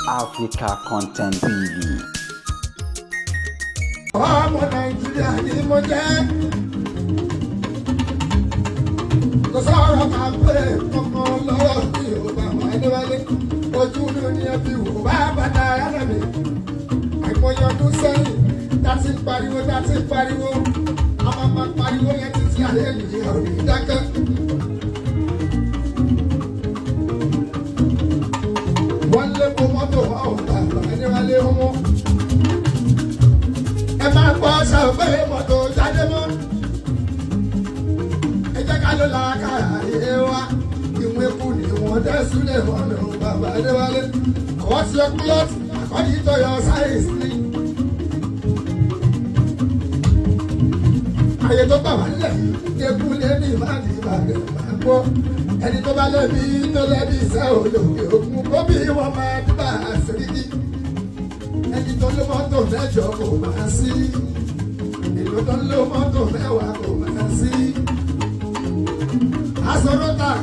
Africa Content TV. Ọmọ Nàìjíríà ni mo jẹ́. Kò sọ̀rọ̀ máa pé kankan lọ́wọ́ mi ò bá wà níwálé. Ojú mi ni ẹ fi wò bá bàtà yálà mi. Àìmọye ọdún sẹ́yìn tá ti ń pariwo, tá ti ń pariwo. A máa máa pariwo yẹn títí ayé yìí ò ní dákẹ́. Wọ́n lé kó mọ́tò ọ̀hún bàbá níwálé wọn. Ẹ máa gbọ́ ṣàpé mọ́tò jáde mọ́. Ẹ jẹ́ ká ló la káàyè wa. Ìwọ̀n eku ni wọ́n tẹ̀sílẹ̀ ọ̀nà bàbá Adéwálé. Àwọn ti ọkùn lọ́tì àkọ́dí tó yọ sáyẹ̀nsì ni. Àyè tó gbà wá nílẹ̀ yìí, eku lé ní ìmáàdì ìbàdàn máa gbọ́. Ẹni tó bá lẹ́bi tó lẹ́bi iṣẹ́ olóògbé òkun kó bí wọ́n máa dúbà sẹ́ríkì. Ẹni tó ló mọ́tò 8 kò máa sí. Èlò tó ló mọ́tò 10 kò máa sí. Aṣọ tax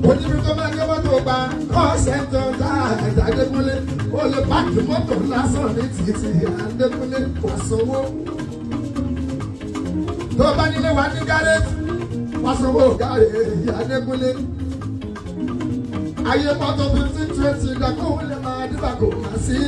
oníbi tó máa gbé mọ́tò gba kọ́ọ̀ṣẹ́ńtọ̀ tá Adékúnlé ó lè páàkì mọ́tò lásán ní títì Adékúnlé kò sanwó. Tó bá nílé wa ní gáréjì wá sanwó gáréjì Adékúnlé. Ayé mọ́tò 15-20 dàkúnlé máa dìbà kò máa sí.